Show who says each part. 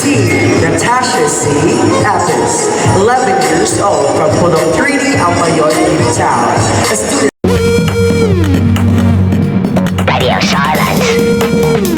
Speaker 1: Team Natasha C. Epis, 11 years old, from Pulong 3D, Almayon, Town. A student
Speaker 2: Radio silence.